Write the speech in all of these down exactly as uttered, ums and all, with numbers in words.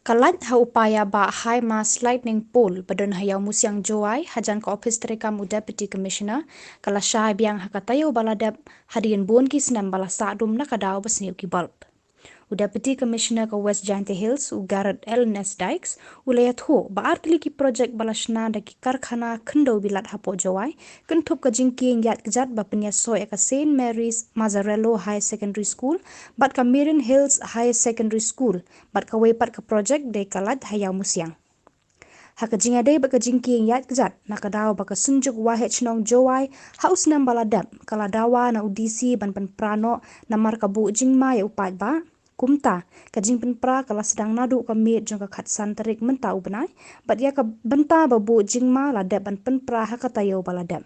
Ka light ha u paia ba High Mast Lightning Pole ba don ha Iawmusiang Jowai, hajan ka ophis treikam u Deputy Commissioner, ka la shai biang ha ka taiew ba la dep hadien bun ki snem ba la sah dum na ka daw ba sniew ki bulb. U Deputy Commissioner ka West Jaintia Hills, u Garod L N S Dykes, u la ïathuh ba ar tylli ki projek ba la shna da ki karkhana khyndew bilat hapoh Jowai, kynthup ka jingkieng ïaid kjat ba pynïasoh ïa ka Saint Mary's Mazzarello Higher Secondary School bad ka Marian Hills Higher Secondary School, bad kawei pat ka projek dei ka light ha Iawmusiang. Ha ka jingïadei bad ka jingkieng ïaid kjat, na ka daw ba ka Synjuk Waheh Chnong Jowai ha u snem ba la dep, ka la dawa na u D C ban pynpra noh namar ka buh jingma ïa u paidbah. Kumta, ka jingpynpra ka la sdang naduh ka miet jong ka khatsan tarik mynta u bnai, bad ïa ka bynta ba buh jingma la dep ban pynpra ha ka taiew ba la dep.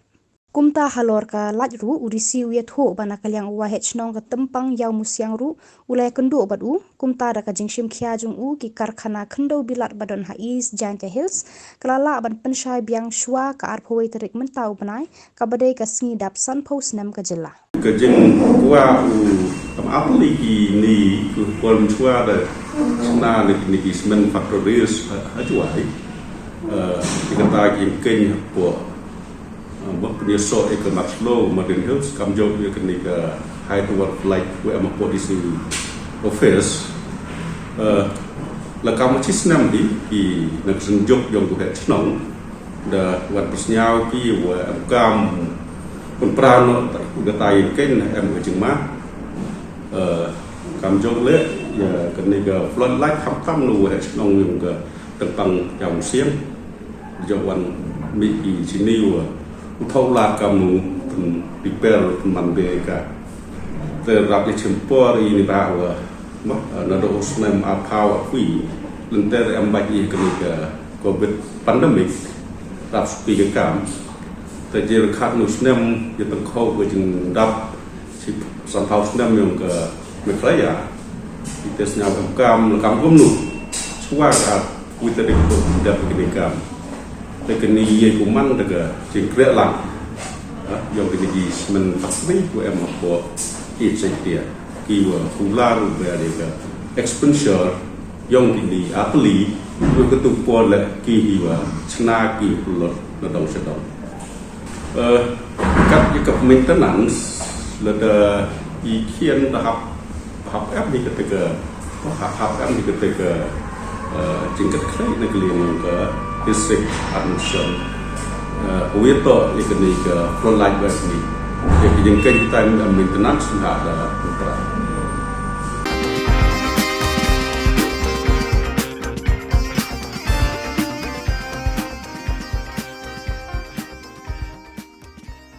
Kumta halor ka light ruh, u D C u ïathuh ba na ka liang u Waheh Chnong ka Tympang Iawmusiang ruh u la ïakynduh bad u. Kumta da ka jingshim khia jong u, ki karkhana khyndew bilat ba don ha East Jaintia Hills ka la lah ban pynshai biang shuwa ka arphew wei tarik mynta u bnai, kaba dei ka sngi dap sanphew snem ka jylla. Ka jingkwah u kam apel ïa kine ki por mynshuwa da shna na kine ki cement factories ha, ha Jowai. Eh, ïa kata ki ïengkeiñ hapoh, eh, ba pynïasoh ïa ka Max Low Marian Hills, kam jop ïa kane ka High Tower Flight, wa em hapoh D C office. Eh, la kam shi snem hi, ki na ka Synjuk jong u Waheh Chnong da wan pynsngew ki wa em kam pynpra noh, u da tai ken em ka jingma. Eh, kam jong le ïa kane ka floodlight, khamtam na u Waheh Chnong jong ka Tympang Iawmusiang. Jong wan mih ki shini wa u thaw lad kam nu pyn repair, pynman bha ka. Te rap ïa chim por ïa ini ba wa, ma, eh, naduh u snem arphew arphew lynter em bad ïa kane ka Covid pandemic, rap suki ka kam. Te jingkhat nu snem ïa tang khaw ka jingdap shi sanphew snem jong ka Meghalaya. Ite sñiaw kam, kam kumno. Shuwa ka wita dei ko dap kini kam. Te kini ye kuman da ka jingkhreh lang. Ha, jong kini ki cement factory ko em ko i chaitia. Ki wa kular u ba dei ka expenditure jong kini atli ko ketu por le ki hi wa chna ki plot na dong sedong. Eh, kat ïa ka maintenance, lada i khian da hap, hap em ni kata ka, hap, hap em ni kata ka, eh, jingkat khlei na ka liang ka district administration. Eh, wito ïa kani ka floodlight ba ni. Ïa ka jingkat kita ni maintenance na da putra.